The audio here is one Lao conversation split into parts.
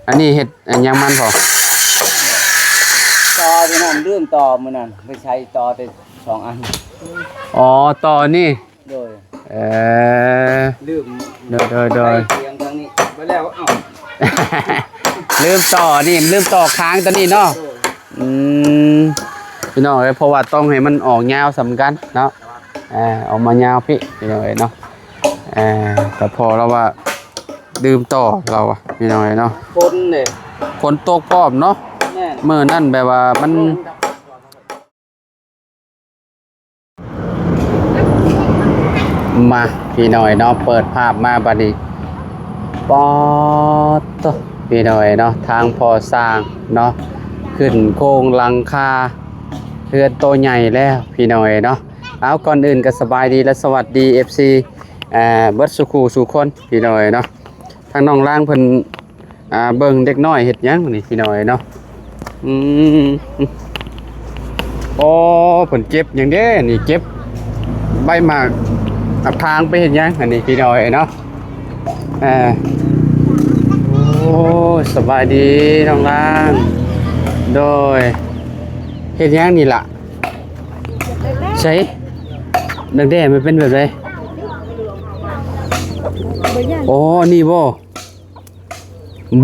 ອັນນີ້ເຮັດອັນຫຍັງມັນພໍ? ຕໍ່ຕົວນັ້ນ ລືມຕໍ່ມື້ນັ້ນ ໄປໃສ່ຕໍ່ແຕ່ສອງອັນ. ອໍ ຕໍ່ນີ້. ໂດຍ ເອີ ລືມ ໂດຍໆໆ ໄປທາງນີ້ ໄປແລ້ວ ເອົ້າ ລືມຕໍ່ນີ້ ລືມຕໍ່ຄ້າງຕົວນີ້ເນາະ. ໂດຍ ອືມ ພີ່ນ້ອງເອີຍ ເພາະວ່າຕ້ອງໃຫ້ມັນອອກຍາວສ່ຳກັນເນາະ. ອ່າ ອອກມາຍາວພີ້ ພີ່ນ້ອງເອີຍເນາະ. ອ່າ ແຕ່ພໍລາວວ່າລືມຕໍ່ລາວວ່າ ພີ່ນ້ອງເອີຍເນາະ. ຝົນເດ້ ຝົນຕົກພ້ອມເນາະ. ແມ່ນ ມື້ນັ້ນແບບວ່າມັນ ມາພີ່ນ້ອງເນາະ ເປີດພາບມາບັດນີ້ ປາດໂທ້ ພີ່ນ້ອງເນາະ ທາງພໍ່ຊ່າງເນາະ ຂຶ້ນໂຄງຫຼັງຄາເຮືອນໂຕໃຫຍ່ແລ້ວ ພີ່ນ້ອງເນາະ. ເອົາ ກ່ອນອື່ນກໍສະບາຍດີ ແລະ ສະຫວັດດີ ເອັຟຊີ ເບິດສູ່ຄູ່ສູ່ຄົນ ພີ່ນ້ອງເນາະ. ທາງນ້ອງລາງເພິ່ນ ອ່າ ເບິ່ງເດັກນ້ອຍເຮັດຫຍັງນີ້ ພີ່ນ້ອງເນາະ. ອືມ ໂອ້ ເພິ່ນເກັບຫຍັງເດ້ນີ້ ເກັບໃບໝາກ ອາ ພາງໄປເຮັດຫຍັງອັນນີ້ ພີ່ນ້ອງເນາະ. ອ່າ ໂອ້ ສະບາຍດີນ້ອງລາງ. ໂດຍ ເຮັດຫຍັງນີ້ລະ? ໃສ ດັກແດ້ມັນເປັນແບບໃດ? ໂອ້ ນີ້ບໍ່?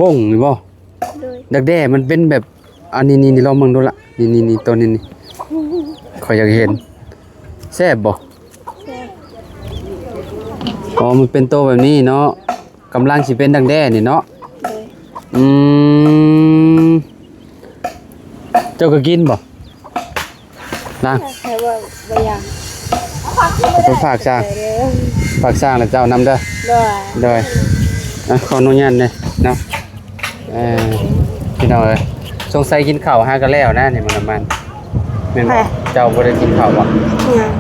ບົ້ງນີ້ບໍ່? ໂດຍ ດັກແດ້ມັນເປັນແບບ ອັນນີ້ໆ ລອງເບິ່ງດູລະ ນີ້ໆ ໂຕນີ້ນີ້ ຂ້ອຍຢາກເຫັນ. ແຊບບໍ່? ແຊບ. ອໍ ມັນເປັນໂຕແບບນີ້ເນາະ ກຳລັງຊິເປັນດັກແດ້ນີ້ເນາະ. ໂດຍ ອືມ ເຈົ້າກໍກິນບໍ່? ນາງ ໃຫ້ວ່າບໍ່ຢາກ ໄປຝາກຊ່າງ ເອີ ຝາກຊ່າງແລ້ວເຈົ້ານຳເດີ. ໂດຍ ໂດຍ ອ່ະ ຂໍອະນຸຍາດແດ່ເນາະ. ເອີ ພີ່ນ້ອງເອີຍ ສົງໄສກິນເຂົ້າຫາກໍແລ້ວນະນີ້ ມັນ ມັນ ແມ່ນບໍ່? ໃຜ? ເຈົ້າບໍ່ໄດ້ກິນເຂົ້າບໍ່? ຍັງ.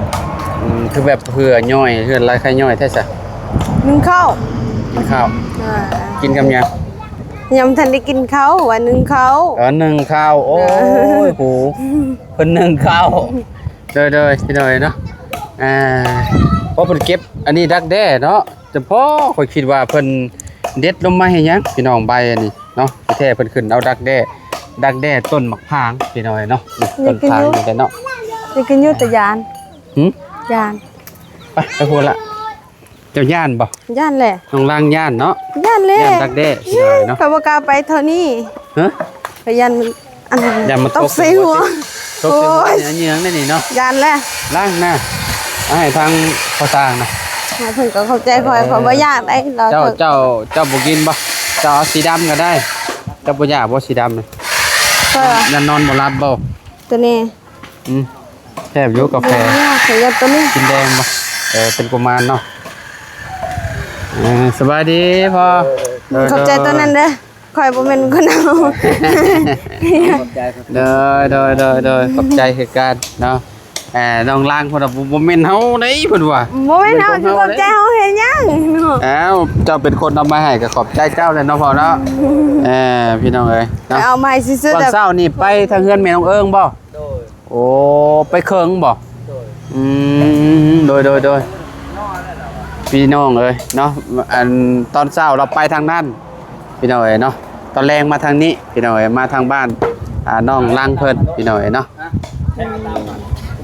ອືມ ຄືແບບເຫື່ອຍ້ອຍ ເຫື່ອໄຫຼໄຄຍ້ອຍແທ້ຊະ. ໜຶ້ງເຂົ້າ ໜຶ້ງເຂົ້າ. ອ່າ ກິນກັບຫຍັງ? ຍັງບໍ່ທັນໄດ້ກິນເຂົ້າ ວ່າໜຶ້ງເຂົ້າ. ເອີ ໜຶ້ງເຂົ້າ. ໂອ້ຍ ໂດຍ ຫູ ເພິ່ນໜຶ້ງເຂົ້າ. ໂດຍໆ ພີ່ນ້ອງເນາະ. ອ່າ ເພາະເພິ່ນເກັບອັນນີ້ດັກແດ້ເນາະ ຈະພໍຂ້ອຍຄິດວ່າເພິ່ນເດັດລົງມາເຮັດຫຍັງ ພີ່ນ້ອງ ໃບອັນນີ້ເນາະ. ທີ່ແທ້ເພິ່ນຂຶ້ນເອົາດັກແດ້ ດັກແດ້ຕົ້ນໝາກພາງ ພີ່ນ້ອງເນາະ. ຕົ້ນພາງນີ້ແຫຼະເນາະ. ຢາກກິນຢູ່ ແຕ່ຢ້ານ. ຫື? ຢ້ານ. ໄປ ໄປພຸ້ນລະ. ເຈົ້າຢ້ານບໍ່? ຢ້ານແຫຼະ. ນ້ອງລາງຢ້ານເນາະ? ຢ້ານແຫຼະ. ຢ້ານດັກແດ້ ພີ່ນ້ອງເນາະ. ຂ້ອຍບໍ່ກ້າໄປເທົ່ານີ້. ຮະ? ຂ້ອຍຢ້ານມັນ ອັນນັ້ນ ຢ້ານມັນຕົກໃສ່ຫົວ. ຕົກໃສ່ຫົວ. ໂອ້ຍ ອັນນີ້ເນາະ ຢ້ານແຫຼະ. ລາງນະ ເອົາໃຫ້ທາງພໍ່ຊ່າງນະ. ໃຫ້ເພິ່ນກໍຂອບໃຈຂ້ອຍ ເອີ ຂ້ອຍບໍ່ຢາກໄດ້. ເຈົ້າ ເຈົ້າ ເຈົ້າບໍ່ກິນບໍ່? ເຈົ້າເອົາສີດຳກໍໄດ້. ເຈົ້າບໍ່ຢາກບໍ່ສີດຳນະ? ຂ້ອຍວ່າ ຢ້ານນອນບໍ່ຫຼັບບໍ່? ຕົວນີ້ ອືມ ແຊບຢູ່ກາແຟ. ບໍ່ຢາກ ຂ້ອຍຢາກຕົວນີ້. ກິນແດງບໍ່? ເອີ ເປັນກຸມານເນາະ. ເອີ ສະບາຍດີພໍ່. ເອີ ຂອບໃຈຕົວນັ້ນເດີ. ຂ້ອຍບໍ່ແມ່ນຄົນເອົາ. ຂອບໃຈ. ໂດຍ ໂດຍ ໂດຍ ໂດຍ ຂອບໃຈຄືກັນເນາະ. ເອີ ນ້ອງລາງເພິ່ນວ່າ ບໍ່ ບໍ່ແມ່ນເຮົາເດ້ ເພິ່ນວ່າ. ບໍ່ແມ່ນເຮົາ ຊິຂອບໃຈເຮົາເຮັດຫຍັງເນາະ? ອ້າວ ເຈົ້າເປັນຄົນເອົາມາໃຫ້ ກໍຂອບໃຈເຈົ້າແຫຼະເນາະ ພໍ່ເນາະ. ເອີ ພີ່ນ້ອງເອີຍເນາະ ເອົາມາໃຫ້ຊື່ໆ. ຕອນເຊົ້ານີ້ໄປທາງເຮືອນແມ່ນ້ອງເອີງບໍ່? ໂດຍ. ໂອ້ ໄປເຄິ່ງບໍ່? ໂດຍ. ອືມ ໂດຍ ໂດຍ ໂດຍ ພີ່ນ້ອງເອີຍເນາະ. ອັນຕອນເຊົ້າລາວໄປທາງນັ້ນ ພີ່ນ້ອງເອີຍເນາະ ຕອນແລງມາທາງນີ້ ພີ່ນ້ອງເອີຍ ມາທາງບ້ານ ອ່າ ນ້ອງລັງເພິ່ນ ພີ່ນ້ອງເອີຍເນາະ.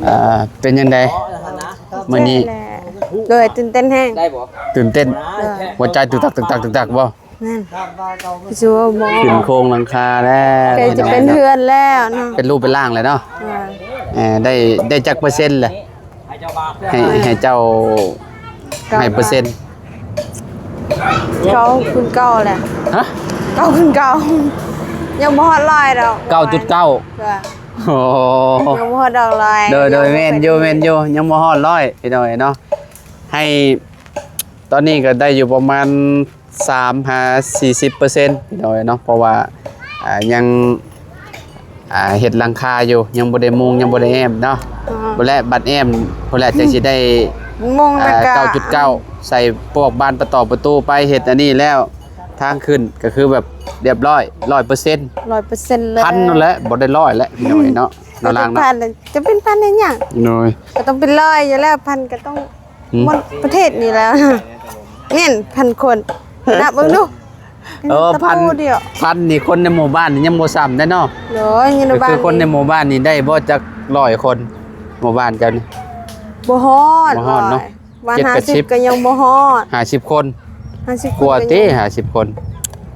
ອ່າ ເປັນຈັ່ງໃດມື້ນີ້? ໂດຍ ຕື່ນເຕັ້ນແຮງ. ຕື່ນເຕັ້ນ. ໂດຍ. ຫົວໃຈຕຶກຕັກ ຕຶກຕັກ ຕຶກຕັກບໍ່? ແມ່ນ ຄືຊິເວົ້າບໍ່ ຂຶ້ນໂຄງຫຼັງຄາແລ້ວ ໃກ້ຈະເປັນເຮືອນແລ້ວເນາະ ເປັນຮູບເປັນຮ່າງແລ້ວເນາະ. ອ່າ ເອີ ໄດ້ ໄດ້ຈັກເປີເຊັນແລ້ວ? ໃຫ້ ໃຫ້ເຈົ້າ ໃຫ້ເປີເຊັນ? ເກົ້າຈຸດເກົ້າແຫຼະ. ຮະ? ເກົ້າຈຸດເກົ້າ ຍັງບໍ່ຮອດຮ້ອຍດອກ. ເກົ້າຈຸດເກົ້າ. ໂອ້ ຍັງບໍ່ຮອດດອກຮ້ອຍ. ໂດຍ ໂດຍ ແມ່ນຢູ່ ແມ່ນຢູ່ ຍັງບໍ່ຮອດຮ້ອຍ ພີ່ນ້ອງເອີຍເນາະ. ໃຫ້ ຕອນນີ້ກໍໄດ້ຢູ່ປະມານ ສາມຫາສີ່ສິບເປີເຊັນ ພີ່ນ້ອງເອີຍເນາະ ເພາະວ່າ ອ່າ ຍັງ ອ່າ ເຮັດຫຼັງຄາຢູ່ ຍັງບໍ່ໄດ້ມຸງ ຍັງບໍ່ໄດ້ແອ້ມເນາະ. ພຸ້ນແຫຼະ ບັດແອ້ມພຸ້ນແຫຼະ ຈັ່ງຊິໄດ້ມຸງ ອ່າ ແລ້ວກໍ ເກົ້າຈຸດເກົ້າ ໃສ່ພວກບານປະຕອກປະຕູໄປ ເຮັດອັນນີ້ແລ້ວ ທາງຂຶ້ນກໍຄືແບບຮຽບຮ້ອຍ ຮ້ອຍເປີເຊັນ ຮ້ອຍເປີເຊັນເລີຍ. ພັນນັ້ນແຫຼະ ບໍ່ໄດ້ຮ້ອຍແຫຼະ ພີ່ນ້ອງເອີຍເນາະ. ນ້ອງລາງເນາະ ຈະເປັນພັນ ຈະເປັນພັນເຮັດຫຍັງ? ໂດຍ ກໍຕ້ອງເປັນຮ້ອຍຢູ່ແລ້ວ ພັນກໍຕ້ອງ ຫືມ ໝົດປະເທດນີ້ແລ້ວ. ແມ່ນ ພັນຄົນ ນັບເບິ່ງດູ. ເອີ ພັນ ພັນນີ້ຄົນໃນໝູ່ບ້ານນີ້ຍັງບໍ່ຊ່ຳໄດ໋ເນາະ. ໂດຍ ຢູ່ໃນບ້ານ ຄືຄົນໃນໝູ່ບ້ານນີ້ໄດ້ບໍ່ຈັກຮ້ອຍຄົນ ໝູ່ບ້ານເຈົ້ານີ້? ບໍ່ຮອດ ບໍ່ຮອດເນາະ ຮ້ອຍ ວ່າ ເຈັດແປດສິບ ຫ້າສິບກໍຍັງບໍ່ຮອດ ຫ້າສິບຄົນ ຫ້າສິບ ກວ່າຕິ ຫ້າສິບຄົນ.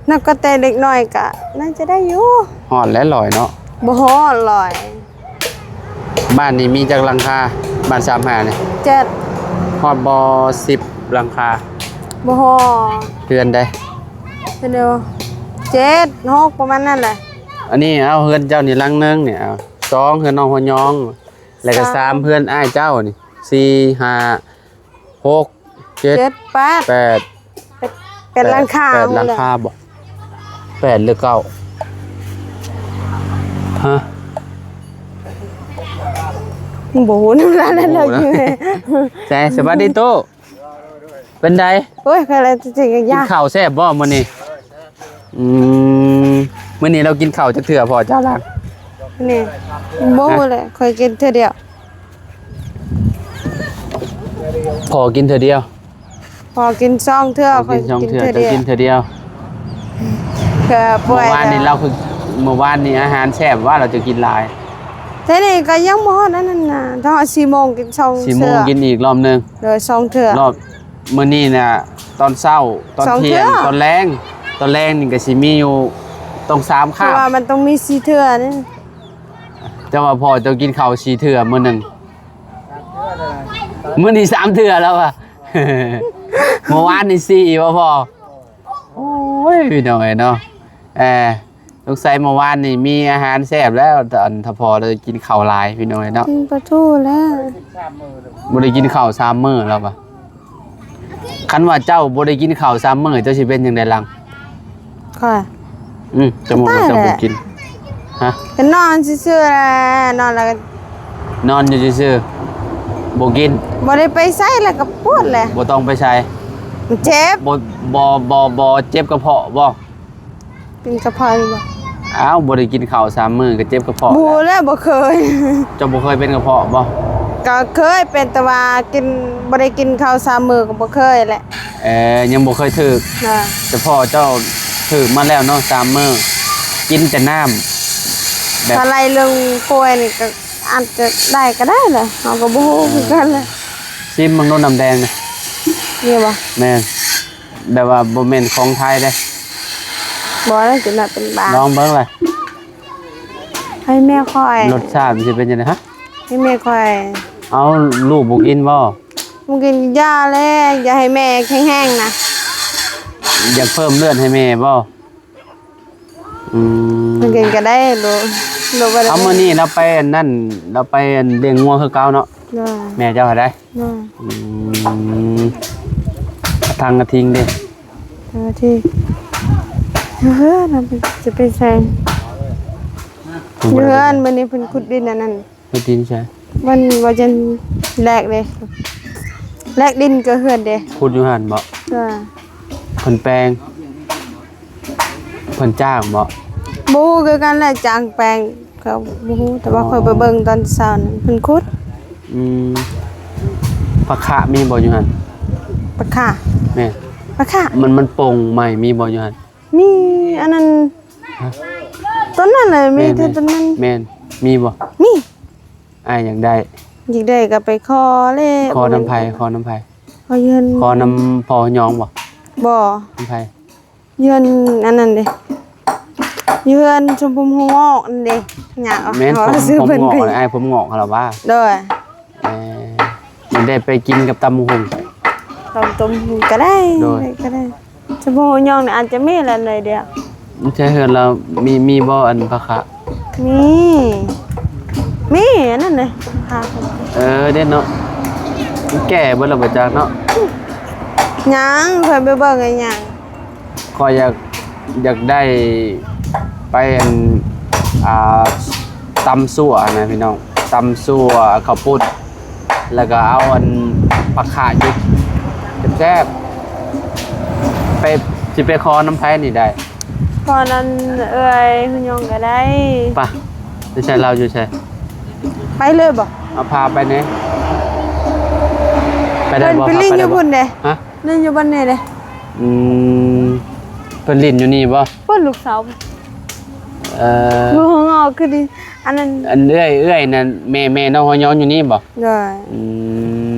ນັບກັນແຕ່ເດັກນ້ອຍກໍໜ້າຈະໄດ້ຢູ່ ຮອດແລ້ວຮ້ອຍເນາະ ບໍ່ຮອດຮ້ອຍ. ບ້ານນີ້ມີຈັກຫຼັງຄາ? ບ້ານສາມຫ້ານີ້ ເຈັດ ຮອດບໍ່ ສິບຫຼັງຄາ? ບໍ່ຮອດ ເຮືອນໃດ? ເຮືອນດຽວ ເຈັດ ຫົກ ປະມານນັ້ນແຫຼະ. ອັນນີ້ເອົາເຮືອນເຈົ້ານີ້ຫຼັງໜຶ່ງນີ້ ເອົາ ສອງ ເຮືອນນ້ອງຫົວຍອງ ແລ້ວກໍ ສາມ ສາມ ເຮືອນອ້າຍເຈົ້ານີ້ ສີ່ ຫ້າ ຫົກ ເຈັດ ເຈັດ ແປດ ແປດ ແປດ ແປດ ແປດຫຼັງຄາ ແປດຫຼັງຄາບໍ? ແປດຫຼືເກົ້າ? ຮະ? ບໍ່ຮູ້ນຳລາວແລ້ວ. ແຊ ສະບາຍດີຕູ້ ເປັນໃດ? ໂອ້ຍ ຂ້ອຍລະຈິງຢາກ ກິນເຂົ້າແຊບບໍ່ມື້ນີ້? ອືມ ມື້ນີ້ລາວກິນເຂົ້າຈັກເທື່ອພໍ່ເຈົ້າລະ? ນີ້ ບໍ່ຮູ້ແຫຼະ ຂ້ອຍກິນເທື່ອດຽວ. ພໍ່ກິນເທື່ອດຽວ ພໍ່ກິນສອງເທື່ອ ຂ້ອຍກິນສອງເທື່ອ ຂ້ອຍກິນເທື່ອດຽວ ເຈົ້າກິນເທື່ອດຽວ. ເພື່ອປ່ວຍ ມື້ວານນີ້ລາວຄື ມື້ວານນີ້ອາຫານແຊບວ່າ ລາວຈະກິນຫຼາຍ. ແຕ່ນີ້ກໍຍັງບໍ່ຮອດອັນນັ້ນນະ ຖ້າຮອດສີ່ໂມງກິນສອງເທື່ອ ສີ່ໂມງກິນອີກລອບໜຶ່ງ ໂດຍ ສອງເທື່ອ ລອບ ມື້ນີ້ນະ ຕອນເຊົ້າ ຕອນທ່ຽງ ຕອນແລງ ຕອນແລງນີ້ກໍຊິມີຢູ່ຕ້ອງສາມຄາບ ເພາະວ່າມັນຕ້ອງມີສີ່ເທື່ອນີ້. ເຈົ້າວ່າພໍ່ເຈົ້າກິນເຂົ້າສີ່ເທື່ອມື້ໜຶ່ງ ມື້ນີ້ສາມເທື່ອແລ້ວວ່າ ເມື່ອວານນີ້ສີ່ວ່າພໍ່. ໂອ້ຍ ພີ່ນ້ອງເອີຍເນາະ ເອີ ສົງໄສເມື່ອວານນີ້ມີອາຫານແຊບແລ້ວ ຕອນຖ້າພໍ່ລາວກິນເຂົ້າຫຼາຍ ພີ່ນ້ອງເອີຍເນາະ ກິນປາທູແລ້ວ ບໍ່ໄດ້ກິນເຂົ້າສາມມື້ແລ້ວວ່າ. ຄັນວ່າເຈົ້າບໍ່ໄດ້ກິນເຂົ້າສາມມື້ ເຈົ້າຊິເປັນຈັ່ງໃດຫຼັງ? ຂ້ອຍ ອືມ ເຈົ້າບໍ່ ເຈົ້າບໍ່ກິນ ຮະ? ກໍນອນຊື່ໆແຫຼະ ນອນແລ້ວກໍ ນອນຢູ່ຊື່ໆ ບໍ່ກິນ ບໍ່ໄດ້ໄປໃສ ແລ້ວກໍປວດແຫຼະ ບໍ່ຕ້ອງໄປໃສ ມັນເຈັບ ບໍ່ ບໍ່ ບໍ່ ບໍ່ເຈັບກະເພາະບໍ່? ເປັນກະເພາະຢູ່ບໍ່? ອ້າວ ບໍ່ໄດ້ກິນເຂົ້າສາມມື້ກໍເຈັບກະເພາະ ບໍ່ແລ້ວ ບໍ່ເຄີຍ. ເຈົ້າບໍ່ເຄີຍເປັນກະເພາະບໍ່? ກໍເຄີຍເປັນ ແຕ່ວ່າກິນ ບໍ່ໄດ້ກິນເຂົ້າສາມມື້ກໍບໍ່ເຄີຍແຫຼະ. ເອີ ຍັງບໍ່ເຄີຍຖືກ ແຕ່ພໍ່ເຈົ້າຖືກມາແລ້ວເນາະ ສາມມື້ ກິນແຕ່ນ້ຳ ແບບ ຖ້າໄລ່ເລື່ອງປ່ວຍນີ້ກໍອາດຈະໄດ້ກໍໄດ້ແຫຼະ ເຮົາກໍບໍ່ຮູ້ຄືກັນແຫຼະ. ຊີມເບິ່ງດູນ້ຳແດງນະ ນີ້ບໍ່? ແມ່ນ. ແບບວ່າບໍ່ແມ່ນຂອງໄທເດ້ ບໍ່ໄດ້ ຈົນວ່າເປັນບ້າ ລອງເບິ່ງລະ ໃຫ້ແມ່ຂ້ອຍ ລົດຊາດມັນຊິເປັນຈັ່ງໃດ? ຮະ? ໃຫ້ແມ່ຂ້ອຍ ເອົາ ລູກບໍ່ກິນບໍ່? ບໍ່ກິນ ຢ່າແລະ ຢ່າໃຫ້ແມ່ແຂງແຮງນະ ຢາກເພີ່ມເລືອດໃຫ້ແມ່ບໍ່? ອືມ ມັນກິນກໍໄດ້ ໂລ ໂລບໍ່ໄດ້ ເອົາ ມື້ນີ້ລາວໄປອັນນັ້ນ ລາວໄປອັນລ້ຽງງົວຄືເກົ່າເນາະ ໂດຍ ແມ່ເຈົ້າໃຫ້ໄດ້ ໂດຍ ອືມ ທາງກະທິງເດ້ ທາງກະທິງ ເຮືອນ ຈະໄປໃສ ເຮືອນ ມື້ນີ້ເພິ່ນຂຸດດິນອັນນັ້ນ ເຮັດດິນໃສ? ມັນວ່າຈັ່ງແລກເດ້ ແລກດິນກັບເຮືອນເດ້ ຂຸດຢູ່ຫັ້ນບໍ? ຈ້າ ເພິ່ນແປງ ເພິ່ນຈ້າງບໍ? ບໍ່ຮູ້ຄືກັນແຫຼະ ຈ້າງແປງກໍບໍ່ຮູ້ ແຕ່ວ່າຂ້ອຍໄປເບິ່ງຕອນເຊົ້ານັ້ນ ເພິ່ນຂຸດ. ອືມ ປາຄະມີບໍ່ຢູ່ຫັ້ນ? ປາຄະ? ແມ່ນ ປາຄະ ມັນ ມັນປົ່ງໃໝ່ມີບໍ່ຢູ່ຫັ້ນ? ມີ ອັນນັ້ນ ຮະ? ຕົ້ນນັ້ນແຫຼະ ມີແຕ່ຕົ້ນນັ້ນ ແມ່ນ ມີບໍ່? ມີ ອ້າຍຢາກໄດ້ ຢາກໄດ້ກໍໄປຂໍແຫຼະ ຂໍນຳໃຜ? ຂໍນຳໃຜ? ຂໍຢູ່ເຮືອນ ຂໍນຳພໍ່ຍອງບໍ່? ບໍ່ ນຳໃຜ? ຢູ່ເຮືອນອັນນັ້ນເດ້ ຢູ່ເຮືອນຊົມພູຫົວງອກນັ້ນເດ້ ຍາກ ແມ່ນ ເວົ້າຊື່ເພິ່ນ ຜົມງອກ ອ້າຍຜົມງອກຫັ້ນລະວ່າ ໂດຍ ເອີ ມັນໄດ້ໄປກິນກັບຕຳບັກຫຸ່ງ ຕຳ ຕຳບັກຫຸ່ງກໍໄດ້ ໂດຍ ກໍໄດ້ ສະໂພກຍ່ອງນີ້ອາດຈະມີແຫຼະໜ້ອຍດຽວ ໃນເຮືອນລາວມີ ມີບໍ່ອັນຜັກຂະ? ມີ ມີອັນນັ້ນເດ້ ຜັກຂະ ເອີ ເດັດເນາະ ແກ່ເບິດແລ້ວບໍ່ຈັກເນາະ ຍັງ ຂ້ອຍໄປເບິ່ງໃຫ້ຍັງ ຂ້ອຍຢາກ ຢາກໄດ້ໄປອັນ ອ່າ ຕຳຊົ່ວນະພີ່ນ້ອງ ຕຳຊົ່ວເຂົ້າປຸ້ນ ແລ້ວກໍເອົາອັນຜັກຂະຢູ່ແຊບໆ ໄປ ຊິໄປຂໍນຳໃຜນີ້ໄດ້? ຂໍນຳເອື້ອຍຫຸ່ນຍົງກໍໄດ້ ປະ ຢູ່ໃສ ລາວຢູ່ໃສ? ໄປເລີຍບໍ່? ເອົາພາໄປແດ່ ໄປໄດ້ບໍ່? ເພິ່ນໄປຫຼິ້ນຢູ່ພຸ້ນເດ້ ຮະ? ຫຼິ້ນຢູ່ບ່ອນນີ້ເດ້ ອືມ ເພິ່ນຫຼິ້ນຢູ່ນີ້ບໍ່? ເພິ່ນລູກສາວ ເອີ ບໍ່ງອກຄືດີ ອັນນັ້ນ ອັນເອື້ອຍ ເອື້ອຍນັ້ນ ແມ່ ແມ່ນ້ອງຮອຍຍອງຢູ່ນີ້ບໍ່? ໂດຍ ອື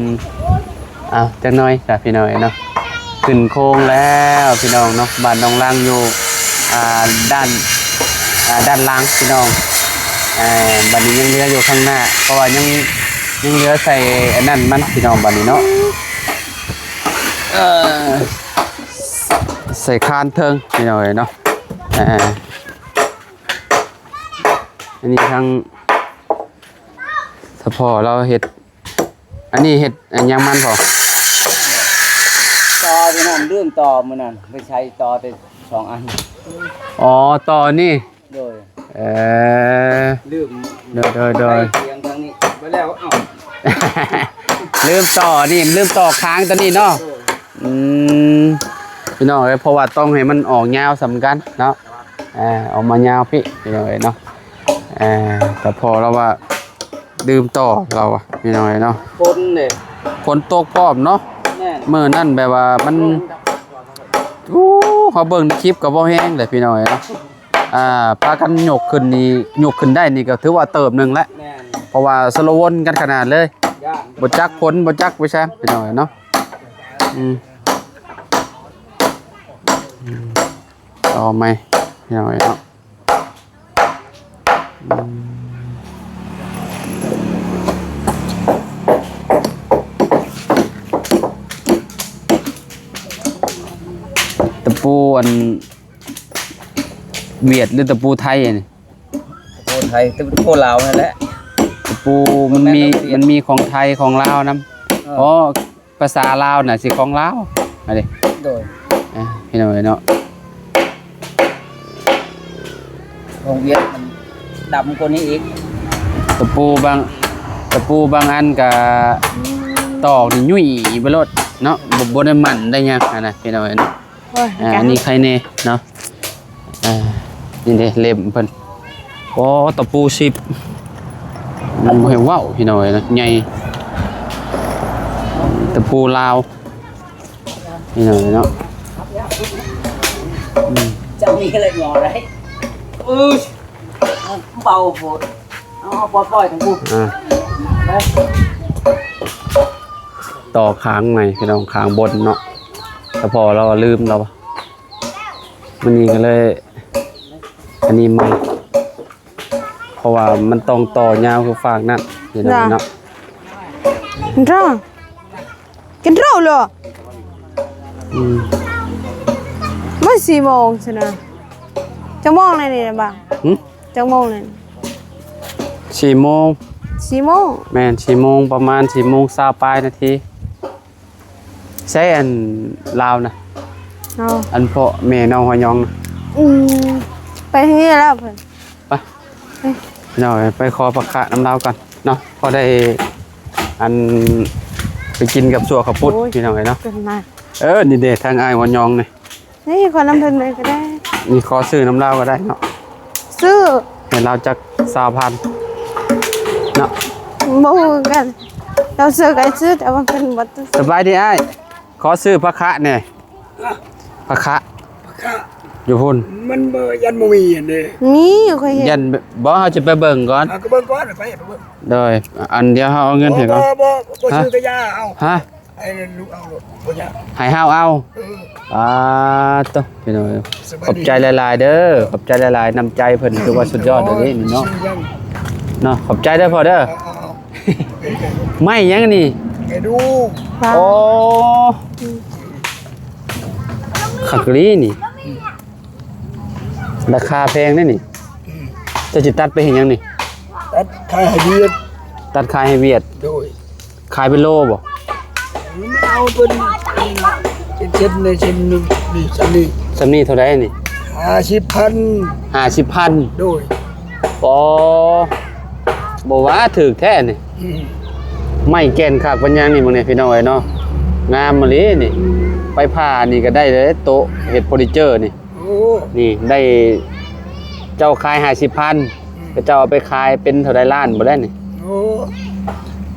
ມ ເອົາ ຈັກໜ່ອຍຊະພີ່ນ້ອງເອີຍເນາະ ຂຶ້ນໂຄງແລ້ວພີ່ນ້ອງເນາະ ບ້ານໜອງລັງຢູ່ ອ່າ ດ້ານ ອ່າ ດ້ານຫຼັງພີ່ນ້ອງ ອ່າ ບັດນີ້ຍັງເຫຼືອຢູ່ຂ້າງໜ້າ ເພາະວ່າຍັງ ຍັງເຫຼືອໃສ່ອັນນັ້ນມັນພີ່ນ້ອງ ບັດນີ້ເນາະ ເອີ ໃສ່ຄານເທິງພີ່ນ້ອງເອີຍເນາະ ອ່າ ອັນນີ້ທາງສະເພາະລາວເຮັດ ອັນນີ້ເຮັດຫຍັງມັນພໍ່? ຕໍ່ມື້ນັ້ນລືມຕໍ່ມື້ນັ້ນ ໄປໃສ່ຕໍ່ແຕ່ສອງອັນ ອໍ ຕໍ່ນີ້ ໂດຍ ເອີ ລືມ ໂດຍ ໂດຍ ໂດຍ ໄປທາງນີ້ ໄປແລ້ວ ເອົ້າ ລືມຕໍ່ນີ້ ລືມຕໍ່ຄ້າງຕົວນີ້ເນາະ ໂດຍ ອືມ ພີ່ນ້ອງເອີຍ ເພາະວ່າຕ້ອງໃຫ້ມັນອອກຍາວສ່ຳກັນເນາະ ອ່າ ອອກມາຍາວພີ້ ພີ່ນ້ອງເອີຍເນາະ ອ່າ ແຕ່ພໍລາວວ່າ ດື່ມຕໍ່ລາວວ່າ ພີ່ນ້ອງເອີຍເນາະ ຝົນເດ້ ຝົນຕົກພ້ອມເນາະ ແມ່ນ ມື້ນັ້ນແບບວ່າມັນ ໂອ້ ເຮົາເບິ່ງໃນຄລິບກໍບໍ່ແຮງເດ້ພີ່ນ້ອງເອີຍເນາະ ອ່າ ພາກັນຍົກຂຶ້ນນີ້ ຍົກຂຶ້ນໄດ້ນີ້ກໍຖືວ່າເຕີບໜຶ່ງແລ້ວ ແມ່ນ ເພາະວ່າຊົນລະວົນກັນຂະໜາດເລີຍ ຢ້ານ ບໍ່ຈັກຝົນ ບໍ່ຈັກໄປຊະ ພີ່ນ້ອງເອີຍເນາະ ອືມ ອືມ ຕໍ່ໃໝ່ ພີ່ນ້ອງເອີຍເນາະ ອືມ ຕະປູອັນຫວຽດ ຫຼື ຕະປູໄທອັນນີ້? ຕະປູໄທ ຕະປູລາວນັ້ນແຫຼະ ຕະປູມັນມີ ມັນມີຂອງໄທ ຂອງລາວນຳ ເອີ ອໍ ພາສາລາວນະຊິຂອງລາວ ອັນນີ້ ໂດຍ ອ່າ ພີ່ນ້ອງເອີຍເນາະ ຂອງຫວຽດມັນດຳກວ່ານີ້ອີກ ຕະປູບາງ ຕະປູບາງອັນກະຕອກນີ້ຫຍຸ້ຍໄປໂລດເນາະ ບໍ່ ບໍ່ໄດ້ໝັ້ນໄດ້ຫຍັງຫັ້ນນະ ພີ່ນ້ອງເອີຍເນາະ ໂອ້ຍ ອ່າ ອັນນີ້ໃຄແນ່ເນາະ ອ່າ ນີ້ເດ້ເຫຼັ້ມເພິ່ນ ໂອ້ ຕະປູສິບ ອືມ ໃຫ້ເວົ້າ ພີ່ນ້ອງເອີຍເນາະ ໃຫຍ່ ຕະປູລາວ ພີ່ນ້ອງເອີຍເນາະ ອືມ ຈະມີເລັກນ້ອຍໄດ້ ເອີ ເບົາໂພດ ເອົາ ເອົາ ປ່ອຍໆ ທັງຜູ້ ອ່າ ໄປ ຕໍ່ຄ້າງໃໝ່ ພີ່ນ້ອງ ຄ້າງບົນເນາະ ສະເພາະລາວລືມລາວ ມື້ນີ້ກໍເລີຍ ອັນນີ້ໃໝ່ ເພາະວ່າມັນຕ້ອງຕໍ່ຍາວຄືຟາກນັ້ນ ພີ່ນ້ອງເນາະ ກິນເຂົ້າ ກິນເຂົ້າເລີຍ ອືມ ມັນສີ່ໂມງຊັ້ນນະ ຈັກໂມງແລ້ວນີ້ບາງ ຫຶ? ຈັກໂມງແລ້ວນີ້? ສີ່ໂມງ ສີ່ໂມງ ແມ່ນ ສີ່ໂມງ ປະມານສີ່ໂມງຊາວປາຍນາທີ. ໃສອັນລາວນະ? ເອົາ ອັນພໍ່ແມ່ນ້ອງຮອຍຍອງນະ? ອືມ ໄປທາງນີ້ແລ້ວເພິ່ນ ໄປ ເອີ ເນາະ ໄປຂໍຜັກຂະນຳລາວກ່ອນເນາະ ພໍໄດ້ອັນ ໄປກິນກັບຊົ່ວເຂົ້າປຸ້ນ ໂອ້ຍ ພີ່ນ້ອງເອີຍເນາະ ເອີ ນີ້ເດ້ທາງອ້າຍຮອຍຍອງນີ້ ນີ້ຂໍນຳເພິ່ນໄປກໍໄດ້ ນີ້ຂໍຊື້ນຳລາວກໍໄດ້ເນາະ ຊື້ ໃຫ້ລາວຈັກຊາວພັນເນາະ ບໍ່ຮູ້ຄືກັນ ລາວຊື້ກໍຊື້ ແຕ່ວ່າເພິ່ນບໍ່ ສະບາຍດີອ້າຍ ຂໍຊື້ຜັກຂະແດ່ ຜັກຂະ ຜັກຂະ ຢູ່ພຸ້ນ ມັນບໍ່ ຢ້ານບໍ່ມີຫັ້ນເດ້ ມີ ຂ້ອຍເຫັນ ຢ້ານບໍ່ ເຮົາຈະໄປເບິ່ງກ່ອນ ເອົາ ກໍເບິ່ງກ່ອນ ໄປ ໄປເບິ່ງ ໂດຍ ອັນດຽວເຮົາເອົາເງິນໃຫ້ກ່ອນ ບໍ່ ບໍ່ ບໍ່ ບໍ່ ຮະ ຊື້ກະຢ່າ ເອົາ ຮະ ໃຫ້ລູກເອົາໂລດ ບໍ່ຢາກ ໃຫ້ເຮົາເອົາ ເອີ ປາດໂທ້ ພີ່ນ້ອງ ສະບາຍດີ ຂອບໃຈຫຼາຍໆເດີ ຂອບໃຈຫຼາຍໆ ນ້ຳໃຈເພິ່ນຖືວ່າສຸດຍອດເລີຍນີ້ເນາະ ເນາະ ຂອບໃຈເດີພໍ່ເດີ ເອົາໆໆ ໄມ້ຫຍັງນີ້? ໄມ້ດູ່ ໂອ້ ຄັກອີ່ຫຼີນີ້ ລາຄາແພງເດ້ນີ້ ອືມ ເຈົ້າຊິຕັດໄປເຮັດຫຍັງນີ້? ຕັດຂາຍໃຫ້ຫວຽດ ຕັດຂາຍໃຫ້ຫວຽດ ໂດຍ ຂາຍເປັນໂລບໍ່? ມັນເອົາເປັນ ເປັນເຊັນໃນເຊັນໜຶ່ງ ນີ້ ສ່ຳນີ້ ສ່ຳນີ້ເທົ່າໃດນີ້? ຫ້າສິບພັນ ຫ້າສິບພັນ ໂດຍ ອໍ ບໍ່ວ່າຖືກແທ້ນີ້ ອືມ ໄມ້ແກ່ນຄັກປານຫຍັງນີ້ ເບິ່ງແດ່ພີ່ນ້ອງເອີຍເນາະ ງາມອີ່ຫຼີນີ້ ໄປຜ່ານີ້ກໍໄດ້ເດ້ ໂຕະເຮັດເຟີນີເຈີນີ້ ໂອ້ ນີ້ໄດ້ ເຈົ້າຂາຍຫ້າສິບພັນ ອືມ ເຂົາເຈົ້າເອົາໄປຂາຍເປັນເທົ່າໃດລ້ານບໍ່ໄດ້ນີ້ ໂອ້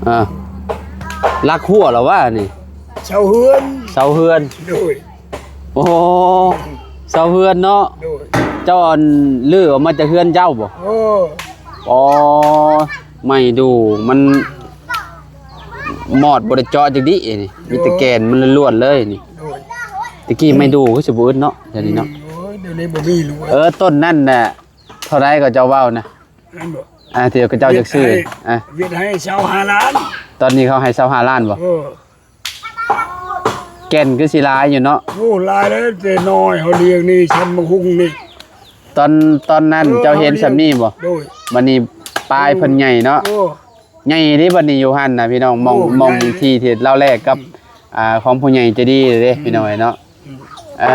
ເອີ ຫຼັກຫົວລະວ່ານີ້ ເສົາເຮືອນ ເສົາເຮືອນ ໂດຍ ໂອ້ ອືມ ເຊົາເຮືອນເນາະ. ໂດຍ. ເຈົ້າອັນ ຮື້ອອກມາຈາກເຮືອນເຈົ້າບໍ່? ເອີ. ອໍ ໄມ້ດູ່ມັນມອດ ບໍ່ໄດ້ເຈາະຈັກດິນີ້ ມີແຕ່ແກ່ນມັນລ້ວນໆເລີຍນີ້. ໂດຍ. ຕະກີ້ໄມ້ດູ່ຄືຊິບໍ່ອຶດເນາະ ດຽວນີ້ເນາະ. ອືມ ໂອ້ຍ ດຽວນີ້ບໍ່ມີແລ້ວ. ເອີ ຕົ້ນນັ້ນນະ ເທົ່າໃດກໍເຈົ້າເວົ້ານະ? ນັ້ນບໍ່? ອ່າ ທີ່ເຂົາເຈົ້າຢາກຊື້ ວຽດໃຫ້ ອ່າ ວຽດໃຫ້ຊາວຫ້າລ້ານ. ຕອນນີ້ເຂົາໃຫ້ຊາວຫ້າລ້ານບໍ່? ເອີ. ແກ່ນຄືຊິຫຼາຍຢູ່ເນາະ. ໂອ້ ຫຼາຍແລ້ວ ແຕ່ນ້ອຍເຮົາລ້ຽງນີ້ ຊຳບັກຫຸ່ງນີ້. ຕອນ ຕອນນັ້ນ ເອີ ເຈົ້າເຫັນຊ່ຳນີ້ບໍ່? ໂດຍ. ບັດນີ້ປາຍເພິ່ນໃຫຍ່ເນາະ. ໂອ້ ໃຫຍ່ເດ້ບັດນີ້ຢູ່ຫັ້ນນະພີ່ນ້ອງ. ໝ່ອງ ໂອ້ ໝ່ອງ ໃຫຍ່ ທີ່ ທີ່ລາວແລກກັບ ອືມ ອ່າ ຂອງຜູ້ໃຫຍ່ໃຈດີເດ້ ອືມ ພີ່ນ້ອງເອີຍເນາະ. ອືມ ເອີ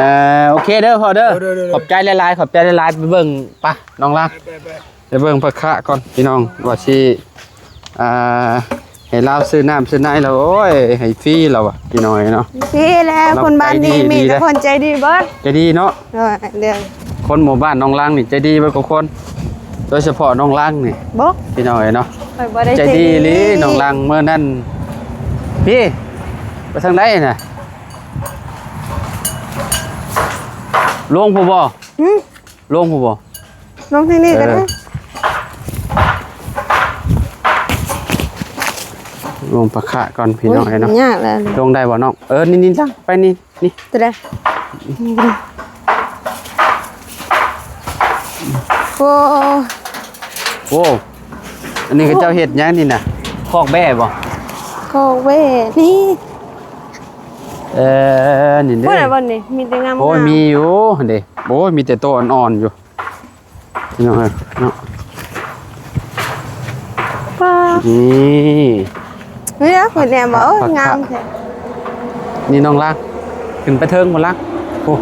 ໂອເຄເດີພໍ່ເດີ. ໂດຍ ໂດຍ ໂດຍ ຂອບໃຈຫຼາຍໆ ຂອບໃຈຫຼາຍໆ. ໄປເບິ່ງ ໄປ ນ້ອງລາງ ໄປ ໄປ ໄປເບິ່ງພະຄະກ່ອນພີ່ນ້ອງ ວ່າຊິ ອ່າ ໃຫ້ລາວຊື້ນ້ຳຊື້ໃນແລ້ວ ໂອ້ຍ ໃຫ້ຟຣີແລ້ວວ່າພີ່ນ້ອງເອີຍເນາະ. ຟຣີແລ້ວ ຄົນບ້ານນີ້ມີແຕ່ຄົນໃຈດີເບິດ ໃຈດີເນາະ. ເອີ ເດີ ຄົນໝູ່ບ້ານນ້ອງລາງນີ້ໃຈດີເບິດທຸກຄົນ ໂດຍສະເພາະນ້ອງລາງນີ້ ບໍ່ ພີ່ນ້ອງເອີຍເນາະ. ຂ້ອຍບໍ່ໄດ້ໃຈດີອີ່ຫຼີ ໃຈດີ ນ້ອງລາງ. ມື້ນັ້ນ ພີ່ ໄປທາງໃດນະ? ລົງພຸ້ນບໍ່? ຫື? ລົງພຸ້ນບໍ່? ລົງທີ່ນີ້ກໍໄດ້. ເອີ ລົງພະຄະກ່ອນພີ່ນ້ອງເອີຍເນາະ. ຍາກແລ້ວ ລົງໄດ້ບໍ່ນ້ອງ? ເອີ ນີ້ໆ ລາງໄປນີ້ ນີ້ ຕົວໃດ? ໂອ້ ໂອ້ ອັນນີ້ເຂົາເຈົ້າເຮັດຫຍັງນີ້ນະ? ຄອກແບ້ບໍ່? ຄອກແບ້ນີ້. ເອີ ນີ້ເດ້ ບໍ່ໄດ້ບໍ່ນີ້ ມີແຕ່ງາມໆ. ໂອ້ຍ ມີຢູ່ຫັ້ນເດ້. ໂອ້ຍ ມີແຕ່ໂຕອ່ອນໆຢູ່ ພີ່ນ້ອງເອີຍເນາະ. ປ້າ ນີ້ ເອີຍ ເພິ່ນແນມວ່າ ໂອ້ຍ ງາມແທ້. ນີ້ນ້ອງລາງ ຂຶ້ນໄປເທິງພຸ້ນລາງ. ໂອ້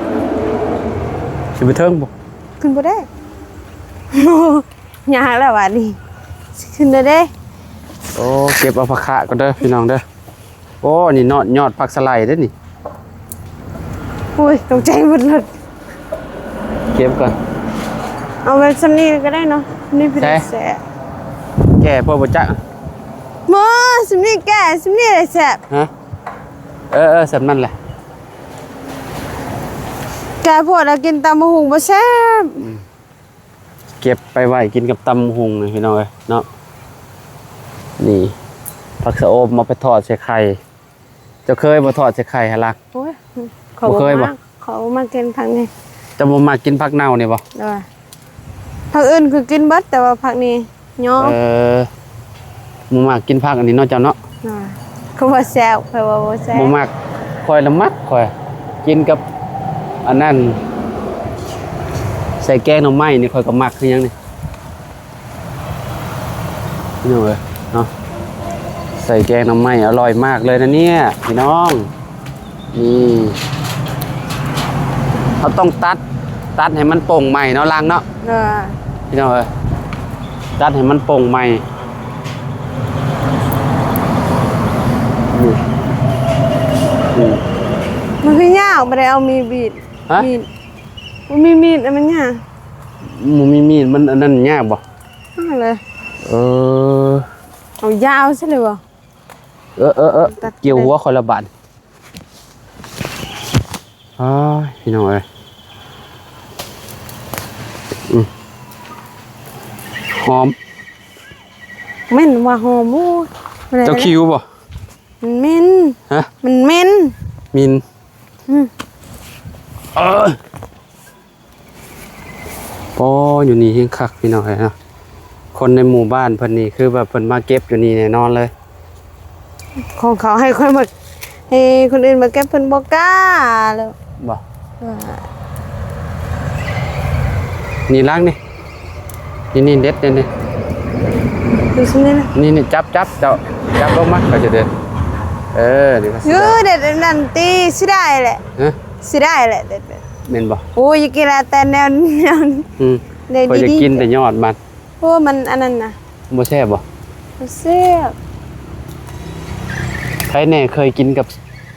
ຂຶ້ນໄປເທິງບໍ່? ຂຶ້ນບໍ່ໄດ້ ຍາກແລ້ວບາດນີ້ ຊິຂຶ້ນໄດ້ເດ້. ໂອ້ ເກັບເອົາພະຄະກ່ອນເດີພີ່ນ້ອງເດີ. ໂອ້ ນີ້ເນາະ ຍອດຜັກສະໄລເດ້ນີ້. ໂອ້ຍ ຕົກໃຈໝົດເລີຍ. ເກັບກ່ອນ ເອົາແບບຊ່ຳນີ້ກໍໄດ້ເນາະ. ນີ້ເປັນແຊບ ແກ່ພໍບໍ່ຈັກ. ບໍ່ ຊ່ຳນີ້ແກ່ ຊ່ຳນີ້ແຫຼະແຊບ. ຮະ? ເອີໆ ຊ່ຳນັ້ນແຫຼະ. ແກ່ໂພດແລ້ວກິນຕຳບັກຫຸ່ງບໍ່ແຊບ. ອືມ ເກັບໄປໄວ້ກິນກັບຕຳບັກຫຸ່ງນີ້ພີ່ນ້ອງເອີຍເນາະ. ນີ້ ຜັກຊະອົມເອົາໄປທອດໃສ່ໄຂ່. ເຈົ້າເຄີຍບໍ່ທອດໃສ່ໄຂ່ຫັ້ນລະ? ໂອ້ຍ ຂ້ອຍບໍ່ເຄີຍບໍ່. ຂ້ອຍບໍ່ມັກກິນຜັກນີ້. ເຈົ້າບໍ່ມັກກິນຜັກເນົ່ານີ້ບໍ່? ໂດຍ. ຜັກອື່ນຄືກິນເບິດ ແຕ່ວ່າຜັກນີ້ຍອມ. ເອີ ບໍ່ມັກກິນຜັກອັນນີ້ເນາະເຈົ້າເນາະ. ໂດຍ. ຄືວ່າແຊບ ຂ້ອຍວ່າບໍ່ແຊບ. ບໍ່ມັກ. ຂ້ອຍລະມັກ ຂ້ອຍກິນກັບອັນນັ້ນ ໃສ່ແກງໜໍ່ໄມ້ນີ້ ຂ້ອຍກໍມັກຄືຫຍັງນີ້. ພີ່ນ້ອງເອີຍເນາະ ໃສ່ແກງໜໍ່ໄມ້ອະລ່ອຍມາກເລີຍນະເນຍພີ່ນ້ອງ. ນີ້ ເຮົາຕ້ອງຕັດ ຕັດໃຫ້ມັນໂປ່ງໃໝ່ເນາະ ລາງເນາະ. ເອີ ພີ່ນ້ອງເອີຍ ຕັດໃຫ້ມັນໂປ່ງໃໝ່. ນີ້ ນີ້ ມັນຄືຍາວ ບໍ່ໄດ້ເອົາມີດບີດ. ຮະ? ມີດ ບໍ່ມີມີດ ອັນມັນຍາກ. ບໍ່ມີມີດ ມັນອັນນັ້ນຍາກບໍ່? ຍາກເລີຍ. ເອີ ເອົາຍາວຊະເລີຍບໍ່? ເອີໆ ຕັດ ກ່ຽວຫົວຂ້ອຍລະບາດ. ອ້າຍ ພີ່ນ້ອງເອີຍ ອືມ ຫອມ. ແມ່ນວ່າຫອມ. ໂອ້ຍ ເຈົ້າຄິວບໍ່? ມັນເໝັນ. ຮະ? ມັນເໝັນ ໝິ່ນ. ອືມ ເອີ. ໂອ້ ຢູ່ນີ້ແຮງຄັກພີ່ນ້ອງເອີຍເນາະ. ຄົນໃນໝູ່ບ້ານເພິ່ນນີ້ ຄືແບບເພິ່ນມາເກັບຢູ່ນີ້ແນ່ນອນເລີຍ. ຂອງເຂົາໃຫ້ຄົນມາ ໃຫ້ຄົນອື່ນມາເກັບ ເພິ່ນບໍ່ກ້າແລ້ວ. ບໍ່ ວ່າ ນີ້ລາງນີ້ ນີ້ໆ ເດັດນີ້ ນີ້ ດູຊິນີ້ນະ ນີ້ໆ ຈັບ ຈັບ ເຈົ້າຈັບລົງມາ ຂ້ອຍຈະເດັດ. ເອີ ນີ້ວ່າຊິ ເອີ ເດັດອັນນັ້ນຕິ ຊິໄດ້ແຫຼະ. ຮະ? ຊິໄດ້ແຫຼະ ເດັດ ແມ່ນບໍ່? ໂອ້ຍ ຢາກກິນແຕ່ແນວ ແນວ ອືມ ໄດ້ ຂ້ອຍຢາກກິນແຕ່ຍອດມັນ. ໂອ້ ມັນອັນນັ້ນນະ ບໍ່ແຊບບໍ່? ບໍ່ແຊບ. ໃຜແນ່ເຄີຍກິນກັບ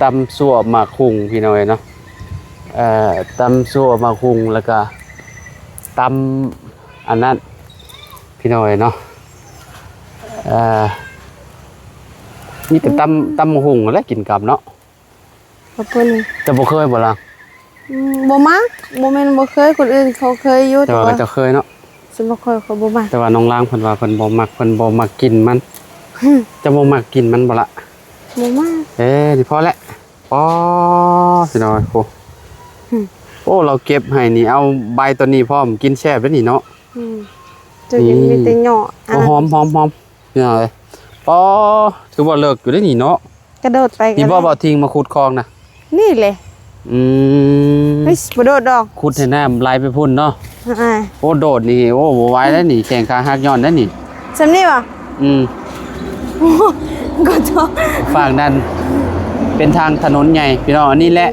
ຕຳຊົ່ວໝາກຫຸ່ງ ພີ່ນ້ອງເອີຍເນາະ. ເອີ ຕຳຊົ່ວໝາກຫຸ່ງ ແລ້ວກະຕຳອັນນັ້ນ ພີ່ນ້ອງເອີຍເນາະ. ເອີ ມີແຕ່ຕຳ ອືມ ຕຳໝາກຫຸ່ງແຫຼະກິນກັບເນາະ. ຂອບຄຸນ. ເຈົ້າບໍ່ເຄີຍບໍ່ລະ? ອືມ ບໍ່ມັກ ບໍ່ແມ່ນບໍ່ເຄີຍ ຄົນອື່ນເຂົາເຄີຍຢູ່ ແຕ່ວ່າ ແຕ່ວ່າ ເຂົາເຈົ້າເຄີຍເນາະ. ສ່ວນຕົວຂ້ອຍ ຂ້ອຍບໍ່ມັກ. ແຕ່ວ່ານ້ອງລາງເພິ່ນວ່າເພິ່ນບໍ່ມັກ ເພິ່ນບໍ່ມັກກິ່ນມັນ. ຫືມ ເຈົ້າບໍ່ມັກກິ່ນມັນບໍ່ລະ? ບໍ່ມັກ. ເອີ ນີ້ພໍແຫຼະ. ອໍ ພີ່ນ້ອງເອີຍ ໂອ້ ຫືມ ໂອ້ ລາວເກັບໃຫ້ນີ້ ເອົາໃບໂຕນີ້ພ້ອມ ກິນແຊບເດ້ນີ້ເນາະ. ອືມ ເຈົ້າ ນີ້ ມີແຕ່ຫຍໍ້ ໂອ້ ອັນນັ້ນ ຫອມໆໆ ພີ່ນ້ອງເອີຍ. ອໍ ຖືວ່າເລິກຢູ່ເດ້ນີ້ເນາະ. ກະໂດດໄປ ນີ້ບໍ່ ກະໄດ້ ບໍ່ຖິ້ມມາຂຸດຄອງນະ? ນີ້ແຫຼະ. ອືມ ເຮີ້ຍ ບໍ່ໂດດດອກ ຂຸດໃຫ້ນ້ຳໄຫຼໄປພຸ້ນເນາະ. ອ່າ ໂອ້ ໂດດນີ້ ໂອ້ ບໍ່ໄຫວແລ້ວນີ້ ແຂ້ງຂາຫັກຍ້ອນແລ້ວນີ້. ສ່ຳນີ້ບໍ່? ອືມ ໂອ້ ຂໍໂທດ ຝັ່ງນັ້ນເປັນທາງຖະໜົນໃຫຍ່ ພີ່ນ້ອງ. ອັນນີ້ແຫຼະ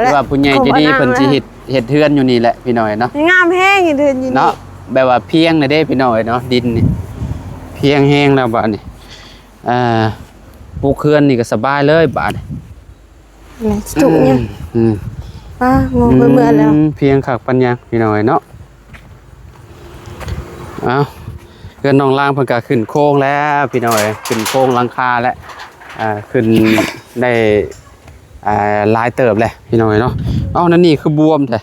ທີ່ວ່າຜູ້ໃຫຍ່ໃຈດີເພິ່ນຊິເຮັດ ເຮັດເຮືອນຢູ່ນີ້ແຫຼະ ພີ່ນ້ອງເອີຍເນາະ. ງາມແຮງ ເຮັດເຮືອນຢູ່ນີ້ເນາະ ແບບວ່າພຽງນະເດ້ ພີ່ນ້ອງເອີຍເນາະ. ດິນນີ້ພຽງແຮງແລ້ວບາດນີ້ ອ່າ ປຸກເຮືອນນີ້ກໍສະບາຍເລີຍບາດນີ້. ແຫຼະ ຈຸຫຍັງ? ອືມ ອືມ ປ້າ ງົວເມື່ອແລ້ວ ອືມ ພຽງຄັກປານຫຍັງ ພີ່ນ້ອງເອີຍເນາະ. ເອົ້າ ເຮືອນນ້ອງລາງເພິ່ນກໍຂຶ້ນໂຄງແລ້ວ ພີ່ນ້ອງເອີຍ ຂຶ້ນໂຄງຫຼັງຄາແລ້ວ. ອ່າ ຂຶ້ນໄດ້ ອ່າ ຫຼາຍເຕີບແລ້ວ ພີ່ນ້ອງເອີຍເນາະ. ເອົ້າ ນັ້ນນີ້ຄືບວມແທ້?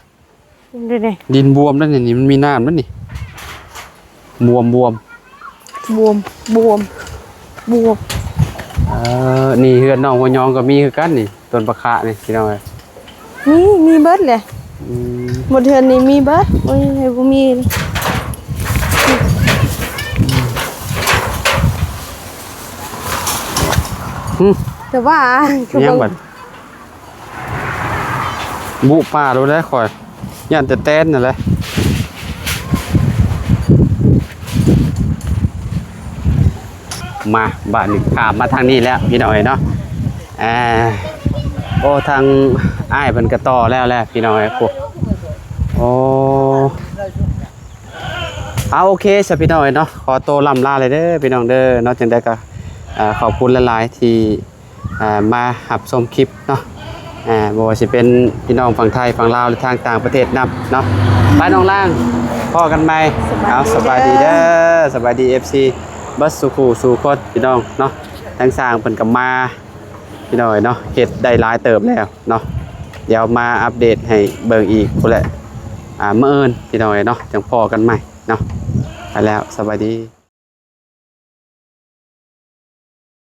ເດ້ໆ ດິນບວມແລ້ວນີ້ ນີ້ມັນມີນ້ຳແລ້ວນີ້ ບວມ ບວມ ບວມ ບວມ ບວມ. ເອີ ນີ້ເຮືອນນ້ອງຫົວຍອງກໍມີຄືກັນນີ້ ຕົ້ນປາຄະນີ້ ພີ່ນ້ອງເອີຍ. ມີ ມີເບິດແຫຼະ. ອືມ ໝົດເຮືອນນີ້ມີເບິດ ໂອ້ຍ ໃຜບໍ່ມີ. ຫຶ ແຕ່ວ່າ ຫຍັງບັດ? ບຸປ່າໂລດແຫຼະຂ້ອຍ ຢ້ານແຕ່ແຕນນັ້ນແຫຼະ. ມາ ບາດນີ້ຂ້າມມາທາງນີ້ແລ້ວ ພີ່ນ້ອງເອີຍເນາະ. ອ່າ ໂອ້ ທາງອ້າຍເພິ່ນກໍຕໍ່ແລ້ວແຫຼະ ພີ່ນ້ອງເອີຍ. ໂອ້ ໂອ້ ເອົາ ໂອເຄຊະ ພີ່ນ້ອງເອີຍເນາະ ຂໍໂຕລ່ຳລາເລີຍເດີ ພີ່ນ້ອງເດີເນາະ. ຈັ່ງໃດກໍ ເອີ ຂອບຄຸນຫຼາຍໆ ທີ່ ອ່າ ມາຮັບຊົມຄລິບເນາະ ອ່າ ບໍ່ວ່າຊິເປັນພີ່ນ້ອງຝັ່ງໄທ ຝັ່ງລາວ ຫຼື ທາງຕ່າງປະເທດນຳເນາະ. ໄປນ້ອງລາງ ພໍ້ກັນໃໝ່. ເອົາ ສະບາຍດີເດີ ສະບາຍດີ ເອັຟຊີ ເບິດສູ່ຄູ່ສູ່ຄົນ ພີ່ນ້ອງເນາະ. ທາງຊ່າງເພິ່ນກໍມາ ພີ່ນ້ອງເອີຍເນາະ ເຮັດໄດ້ຫຼາຍເຕີບແລ້ວເນາະ. ດຽວມາອັບເດດໃຫ້ເບິ່ງອີກພຸ້ນແຫຼະ ອ່າ ມື້ອື່ນ ພີ່ນ້ອງເອີຍເນາະ ຈັ່ງພໍ້ກັນໃໝ່ເນາະ. ໄປແລ້ວ ສະບາຍດີ.